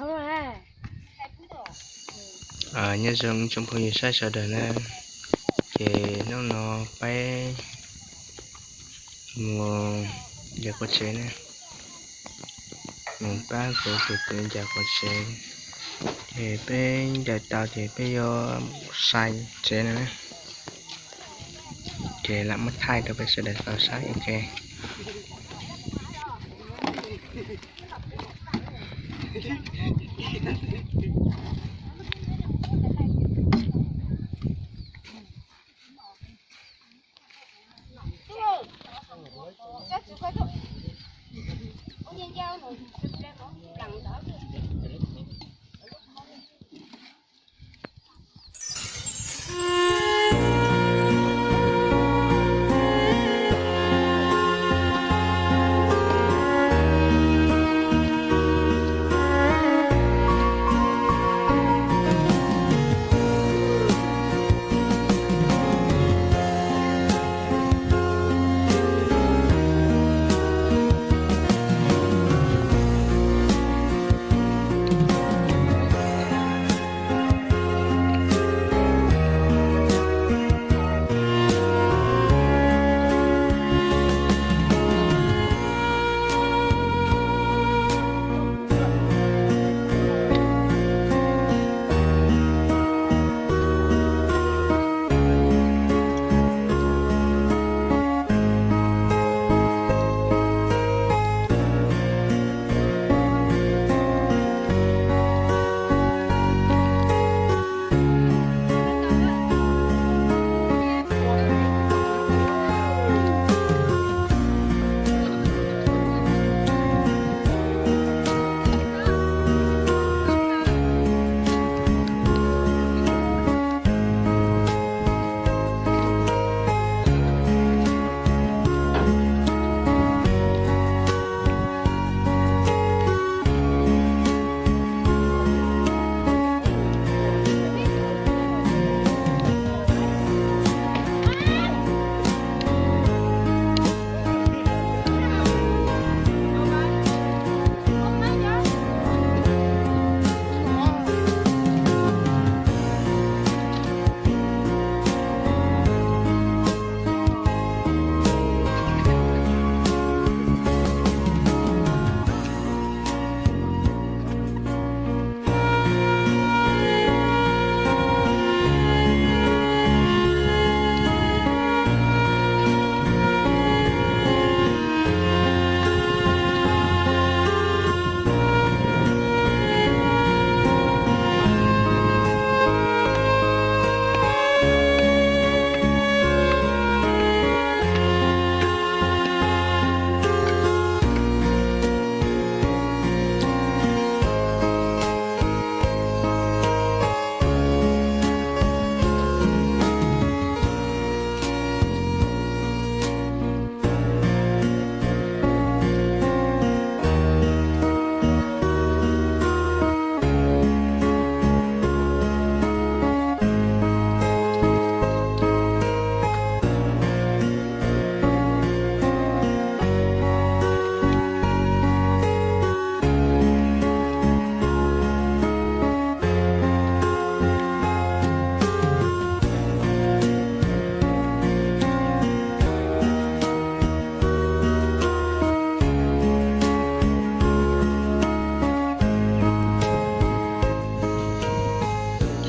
Nyob zoo tsoom phooj ywg saib sawv daws na, ces hnub no peb mus ncaws quav tsev na, mus pab kuv tus kwv ncaws quav tsev, ces peb ncaws tau ces peb yuav sai tsev no na, ces lam muab thaij rau peb sawv daws tau saib ua ke.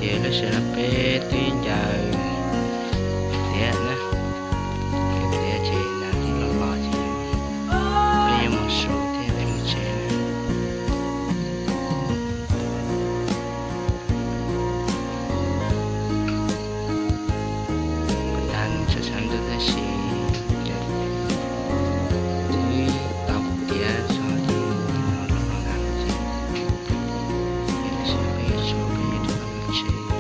Ces lub sij hawm no peb twb ncaws tiav na, ncaws tiav ces nag twb los los ces peb yuav mus su thiab peb mus tsev na. Kuv tag tshav tshav ntuj tab sis twb tau tiav tso ces no los los nag ces peb yuav su peb yuav rov qab mus tsev.